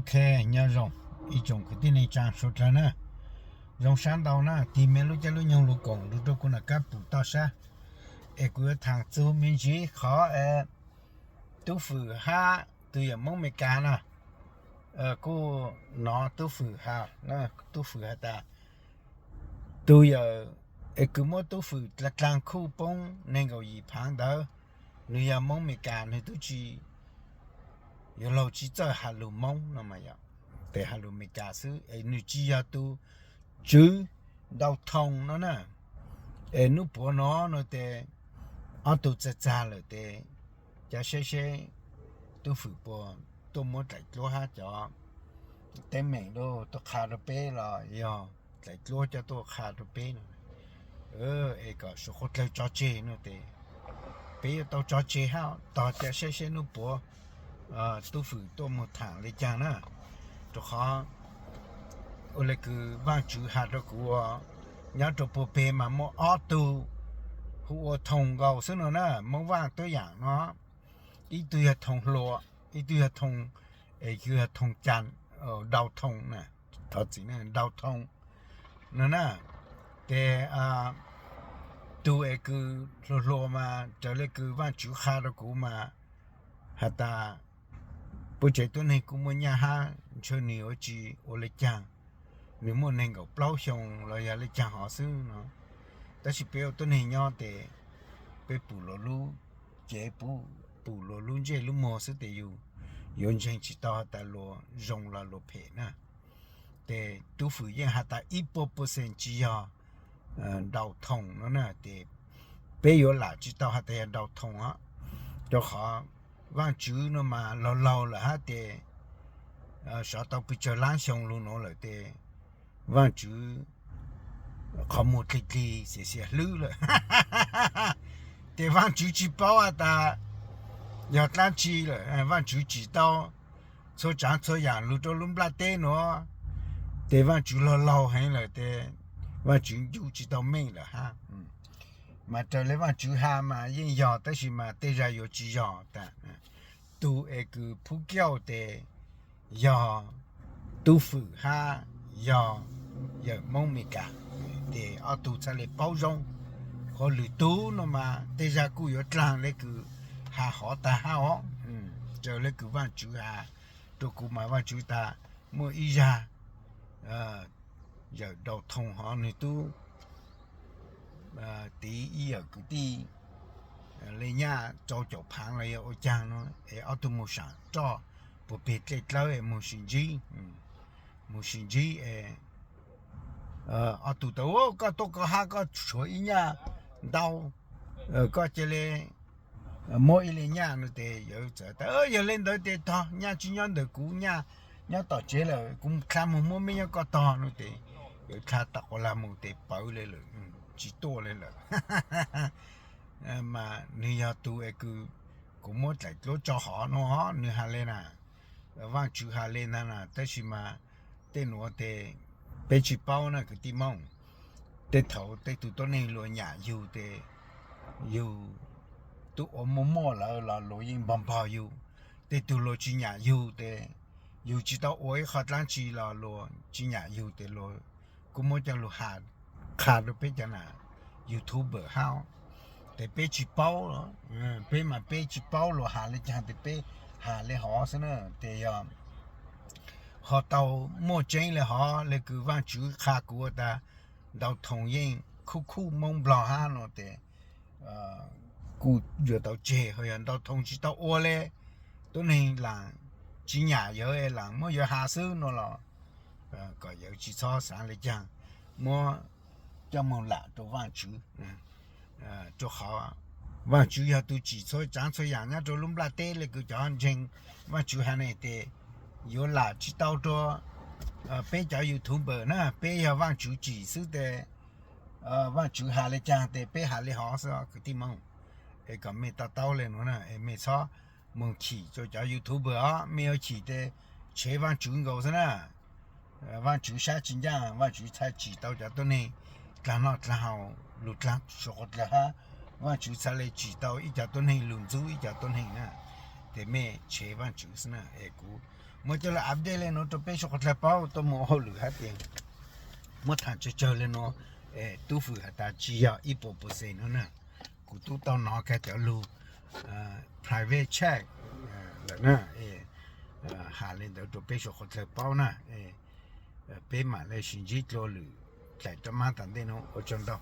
Ok, nyob zoo ib tsoom kwv tij neej tsaa suav dlawg na. Zoo sab ntau na, tig mej lub caij lub nyoog lug koom lug rua kuv nram kab pum toj sab, es kuv yuav thaam txug me ntsis qhov es Tub Fwm hab tug yawm Moob Amelikas na, kuj nov Tub Fwm has, Tub Fwm has tas tug yawm es kws muab Tub Fwm dlaag khuj poob neeg nkaum yim phaav ntawd, nwg yog Moob Amelikas, nwg tub tsi yuav laug tsi txawj has lug Moob no mas yog, tes has lug Amelikas xwb, es nwg tsi yog tug tswv Ntau Thoo no na. Es nub puav no, no tes ob tug txag txag lawm tes ca seb seb Tub Fwm puas tuaj muab dlaim dluab hab cov teeb meem lug tuaj qha rua peb los yog dlaim dluab coj tuaj qha rua peb no, es kom suav quav dlawg tso tseg no tes peb yuav tau tso tseg hab tog ca seb seb nub puav Tub Fwm tuaj moog thaam le caag na. Rua qhov ua le kws Vaajtswv has rua kuv ua, nyob rua puag peg mas muaj ob tug hu ua Thoo nkaus xwb no na, Moob Vaaj tuab yaam no, ib tug yog Thoo Hluas, ib tug yog Thoo, es kws yog Thoo Ca, Ntau Thoo na, thov txim, Ntau Thoo no na. Tes tug es kws hluas hluas mas raws le kws Vaajtswv qha rua kuv mas has tas puab tsev tuab neeg kuj muaj nyaj hab, ntshe nwg yuav tsi ua le caag, nwg muaj neeg nkaum plaub xyoo los yog le caag hov xwb no. Tab sis peb ua tuab neeg nyob tes peb pum luas lub cev, pum luas lub ntsej lub muag xwb tes yug yuav ntseeg tsi tau has tas luas zoo los luas phem na. Tes Tub Fwm yeej has tas ib puas percent tsi yog Ntau Thoo no na, tes peb yuav lam tsi tau has tas yog Ntau Thoo os. Rua qhov Vaajtswv no mas laug laug lawm hab tes sov tau pes tsawg laab xyoo lug nuav lawm tes Vaajtswv qhov muag dlig dlig xiav xiav hlwb lawm. Tes Vaajtswv tsi paub has tas yog dlaab tsi lawm, Vaajtswv tsim tau txhua tsaav txhua yaam lug rua lub nplaj teb nuav, tes Vaajtswv laug laug heev lawm tes Vaajtswv ncu tsi tau meej lawm hab. Mas raws le Vaajtswv has mas yeej yog, tab sis mas tej zag yuav tsi yog tas. Tug es kws phub kiauj tes yog Tub Fwm hab yog yawm Moob Amelikas, tes ob tug txhaj le paub zoo. Qhov lwm tug no mas tej zag kuj yuav dlaag le kws has hov tag hab os. Raws le kws Vaajtswv has rua kuv mas Vaajtswv tas muaj ib zag yawm Ntau Thoo hov nwg tub tiv ib yawm kwv tij le nyaj rau caum phaav los yog ua caag no, es ob tug moog saam roj puag peg dlej dlawb es moog sis ntsib, moog sis ntsib es ob tug tas, koj tuaj koj hab koj tshuav ib nyaj ntau, koj ca le muab ib le nyaj no tes yawm txawm tas, yog le ntawd tes tog, nyaj tsi nyob ntawm kuv, nyaj nyob tom tsev lawm, kuv dlha moog muab mej nyaj koj tog no tes yawm dlha tom quas lag moog tes pawv le lawm, tsi tuaj le lawm. Mas nwg yog tug es kws kuv muab dlaim dluab tso hov no, nwg has le na, Vaajtswv has le ntag na, tab sis mas tej nuav tes peb tsi paub na kwv tij Moob. Tej thaum tej tug tuab neeg luag nyam yug tes yug tub ua muaj muaj lawm los luag yeej npog npog yug. Tej tug luag tsi nyam yug tes yug tsi tau ua ib qho dlaab tsi los luag tsi nyam yug tes luag kuj muab coj lug has qha rua peb cov nam YouTuber hab. Tes peb tsi paub, peb mas peb tsi paub luag has le caag tes peb has le hov xwb na. Tes yog ho tau muaj tseeb le hov le kws Vaajtswv qha kuv tas Ntau Thoo yeej khuj khuj Moob Nplog hab no tes kuj yuav tau tseg. Ho yog Ntau Thoo tsi tau ua le, tuab neeg laam tsi nyam yawg es laam muab yawg has xwb no los kom yawg tsi txhob xaav le caag, muab coj moog lam rua Vaajtswv. Rua qhov Vaajtswv yog tug tsim txhua tsaav txhua yaam nyob rua lub nplaj teb le kws cov ntseeg Vaajtswv has ne tes yuav lam tsi tau rua peb cov YouTuber na, peb yog Vaajtswv tsim xwb tes Vaajtswv has le caag tes peb has le hov xwb kwv tij Moob. Es kom mej to taub le nuav na, es mej txhob moog chim rua cov YouTuber os, mej yuav chim tes tshev Vaajtswv nkaus xwb na. Vaajtswv sab tsi ncaaj, Vaajtswv txhaj tsim tau cov tuab neeg dlaag noj dlaag haus lug dlaag suav quav dlawg hab, Vaajtswv txhaj le tsim tau ib cov tuab neeg lug ntxub ib cov tuab neeg na. tes mej tshev Vaajtswv xwb na. Es kuv muab coj lug update le nuav rua peb suav qhov dlawg paub tuaj moog hauj lwm hab tes muab thaam tsawg tsawg le nuav. Tub Fwm has tas tsi yog ib puas percent nuav na. Kuv tub tau nov kag cov lug private chat lawm na. Has le ntawd rua peb suav qhov dlawg paub na. Peb maam le sib ntsib dlua lwm daim rov mab tom ntej nuav, ua tsaug ntau.